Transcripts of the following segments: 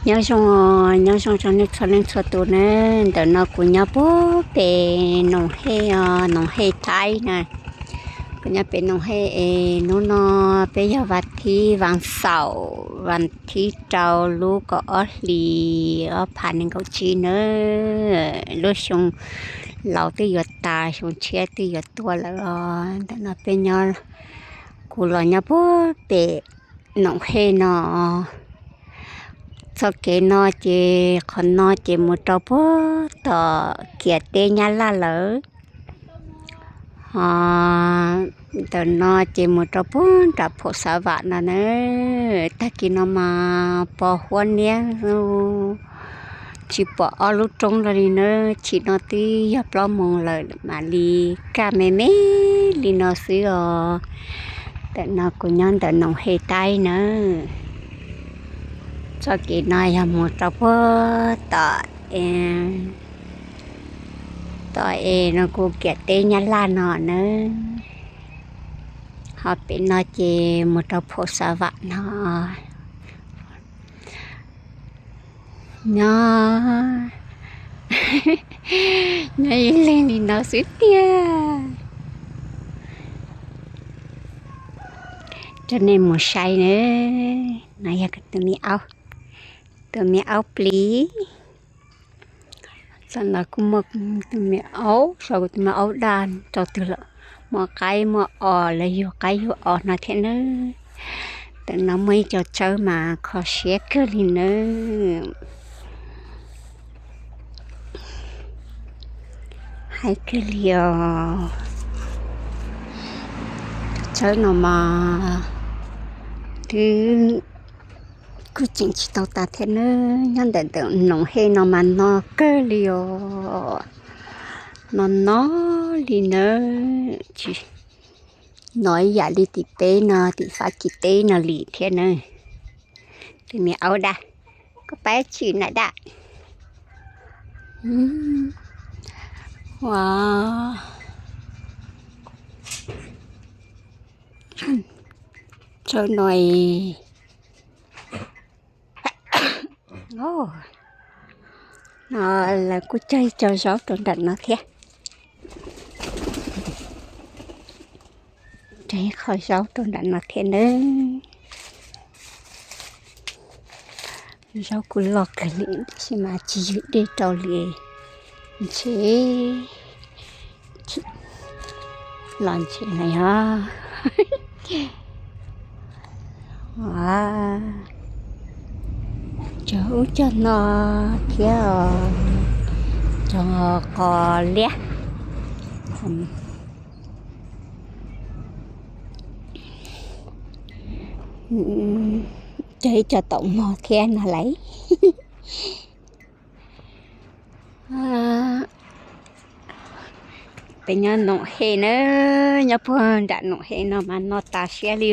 Nyob zoo, nyob zoo rau nej txhua leej txhua tus na. Ntawm no kuv nyob puag pem Noom Hej os, Noom Hej Taib na. Kuv nyob pem Noom Hej es hnub no peb yog vas thib vas xaum, vas thib rau lub kaum ob hlis ob phav nees nkaum tsib na. Lub xyoo laus twb yuav tas, xyoo tshiab twb yuav tuaj lawm os. Ntawm no peb nyob, kuv los nyob puag pem Noom Hej no. Txoj kev no ces qhov no ces mus rau puag tom kiam teb Nyab Laj lawm. Ho ntawm no ces mus rau puag nram Phaum Xav Vam no na. Tag kis no mas pos huab niab, tsis pom ob lub roob los li na. Chim no twb yog plaub moos lawm mam li kaj me me li no xwb os. Ntawm no kuv nyob ntawm Noom Hej Taib na. Txoj kev no yog mus rau puag tom, tom es no kuv kiam teb Nyab Laj no na. Ho pem no ces mus rau Phaum Xav Vam no. Nyob, nyob ib leeg li no xwb tiag. Coj nej mus saib na. No yog tus me aub, tus me aub plis. Tam no kuj muaj tus me aub, sau tus me aub daj rau twg lawm. Muaj qaib muaj os, lawv yug qaib yug os no thiab nawb. Tam no muaj ib co tsawb mas kho siab kawg li nawb. Haib kawg li os. Tsawb no mas twb kuj tseem tsis tau tas thiab nawb. Nyob ntawm ntawm Noom Hej no mas no kawg li os. No no li nawb. Tsis no ib yam li tim teb no, tim Fab Kis teb no li thiab nawb. Tus me aub daj, koj pab tsim na daj. Ua, tsawb no, no lawv kuj cog ib co zaub rau nram no thiab. Cog ib qho zaub rau nram no thiab nawb. Zaub kuj loj kawg li tab sis mas tsis ywg dej rau li. Ntshe los ntshe no yog cog ub cog no thiab, cog qos liab, cog ib co taum mog thiab no lauj. Peb nyob Noom Hej na, nyob puag nram Noom Hej no mas no tas siab li.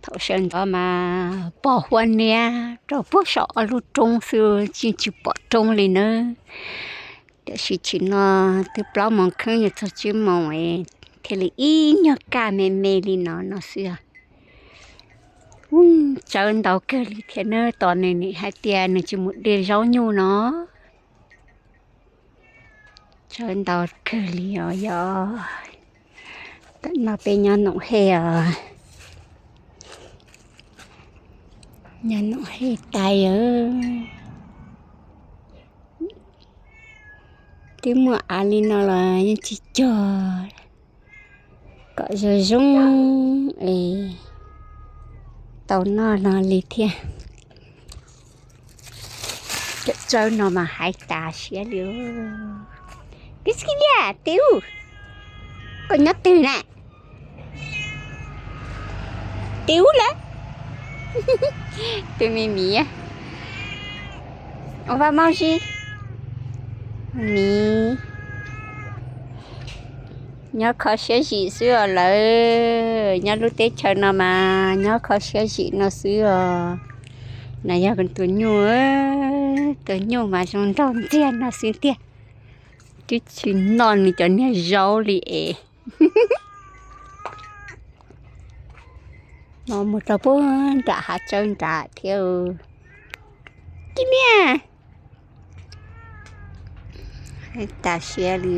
Thaum sawv ntxov mas pos huab niab rau puag saum ob lub roob xwb, tsis tsis pom roob li nawb. Tiam sis tsim no twb plaub moos kheeb yuav txog tsib moos thiaj li ib nyuag kaj me me li no no xwb. Tsawb ntau kawg li thiab nawb, tos nws nim hais tias nws tsis mus de zaub nyuj no. Tsawb ntau kawg li os yog. Tam no peb nyob Noom Hej os, nyob Noom Hej tas os. Twb muaj av li no los yeej tsis cog kom zoo zoo es tau noj no li thiab. Cov tsawb no mas hais tas siab li. Kis kis lias tis ub, koj nyob twg na? Tis ub lawm. Tus me miv, ua vaj mauj zib, miv. Nyob kho siab zim xwb os lawv, nyob lub teb chaws no mas nyob kho siab zim no xwb os. No yog tus nyuj, tus nyuj mas zoo nraug ntxiag no xwb tiag, twb tsis noj nws cov niag zaub li es. No mus rau puag nram hav tsawb nrad thiab. Tib niag tas siab li.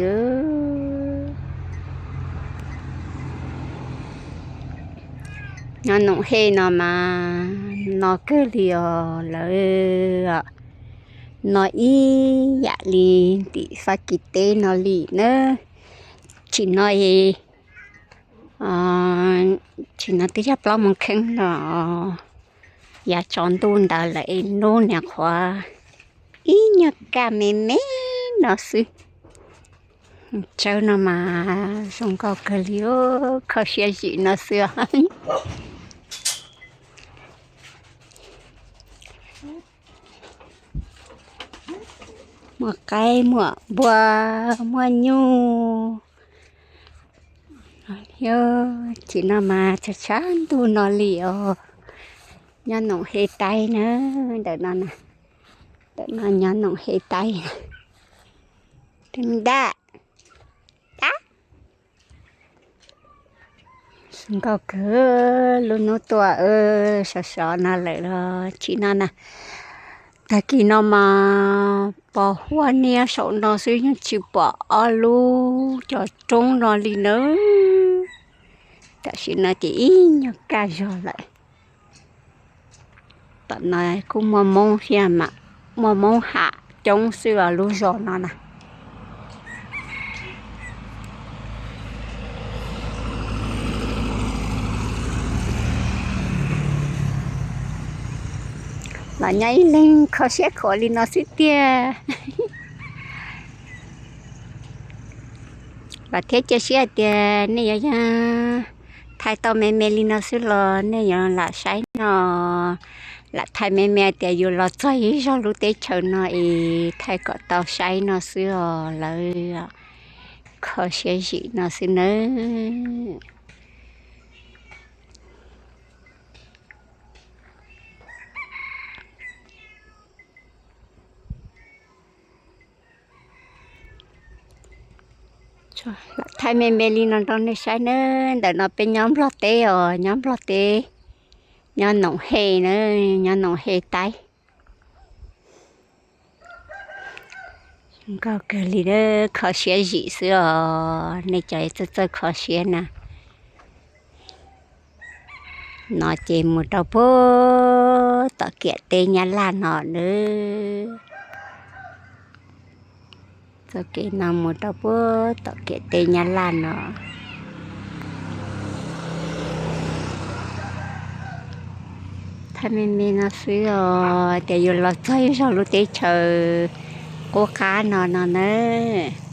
Nyob Noom Hej no mas no kawg li os lawv. No ib yam li tim Fab Kis teb no li na. Tsim no, tsim no twb yog plaub moos kheev los, yav tsaus ntuj ntawd lawm es hnub niam qhuav ib nyuag kaj me me no xwb. Tsawb no mas zoo nkauj kawg li, kho siab zim no xwb. Muaj qaib muaj npua, muaj nyuj. Tsim no mas tshav tshav ntuj no li os. Nyob Noom Hej Taib na, ntawm no, ntawm no nyob Noom Hej Taib. Dab, dab. Zoo nkauj kawg, lub hnub tuaj sov sov no lawm los tsim no na. Tag kis no mas pos huab niab saum no xwb yeej tsis pom ob lub cov roob no li nawb. Tam sim no ces ib nyuag kaj zog lawm. Tom no kuj muaj Hmoob thiab mas, muaj Hmoob Ham coob xwb os lub zos no na. Los nyob ib leeg kho siab khuav li no xwb tiag. Los thiab cia siab hais tias nej yuav, yog thaij tau me me li no xwb los nej yuav lam saib no, lam thaij me me tias yus los txog ib zaug lub teb chaws no es thaij kom tau saib no xwb os lawv. Kho siab zim no xwb nawb. Thaij me me li no rau nej saib nawb. Ntawm no peb nyob Nplog teb os, nyob Nplog teb, nyob Noom Hej na, nyob Noom Hej Taib. Zoo nkauj kawg li, kho siab zim xwb os nej cov txawj txawj kho siab na. No ces mus rau puag tom kiam teb Nyab Laj no nawb. Txoj kev no mus rau puag tom kiam teb Nyab Laj no. Thaij me me no xwb os, tias yus los txog ib zaug lub teb chaws qub qab no no nawb.